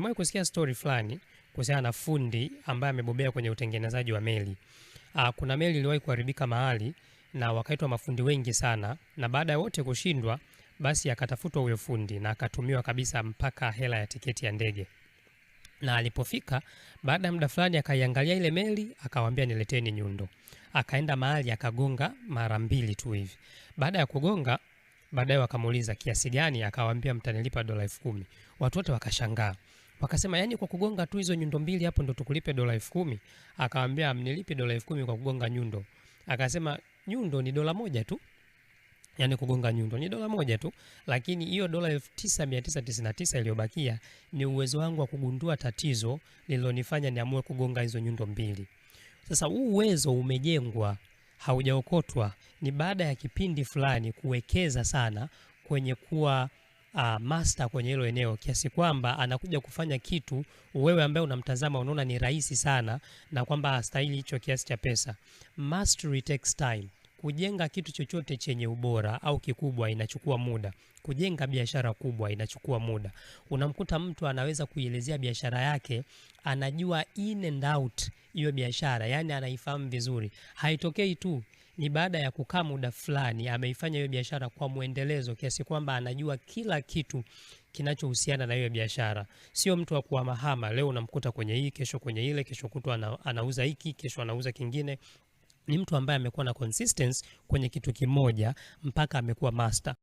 Nimewahi kusikia story fulani kuhusiana na fundi ambaye amebobea kwenye utengenezaji wa meli. Kuna meli iliwahi kuharibika mahali na wakaitwa mafundi wengi sana, na baada ya wote kushindwa, basi akatafutwa huyo fundi na akatumiwa kabisa mpaka hela ya tiketi ya ndege. Na alipofika baada ya muda fulani, akaiangalia ile meli, akawaambia, "Nileteni nyundo." Akaenda mahali akagonga mara mbili tu hivi. Baada ya kugonga, baadaye wakamuuliza kiasi gani, akawaambia, "Mtanilipa dola 10,000." Watu wote wakashangaa, wakasema, "Yaani kwa kugonga tu hizo nyundo mbili hapo ndo tukulipe dola 10,000?" Akawaambia, "Mnilipi dola 10,000 kwa kugonga nyundo." Akasema nyundo ni dola 1 tu, yaani kugonga nyundo ni dola 1 tu, lakini hiyo dola 9,999 iliyobakia ni uwezo wangu wa kugundua tatizo lililonifanya niamue kugonga hizo nyundo mbili. Sasa huu uwezo umejengwa, haujaokotwa. Ni baada ya kipindi fulani kuwekeza sana kwenye kuwa master kwenye hilo eneo, kiasi kwamba anakuja kufanya kitu wewe ambaye unamtazama unaona ni rahisi sana na kwamba hastahili hicho kiasi cha pesa. Mastery takes time. Kujenga kitu chochote chenye ubora au kikubwa inachukua muda. Kujenga biashara kubwa inachukua muda. Unamkuta mtu anaweza kuielezea biashara yake, anajua in and out hiyo biashara, yani anaifahamu vizuri. Haitokei tu, ni baada ya kukaa muda fulani ameifanya hiyo biashara kwa mwendelezo kiasi kwamba anajua kila kitu kinachohusiana na hiyo biashara. Sio mtu wa kuhamahama, leo unamkuta kwenye hii, kesho kwenye ile, kesho kutwa anauza hiki, kesho anauza kingine. Ni mtu ambaye amekuwa na consistency kwenye kitu kimoja mpaka amekuwa master.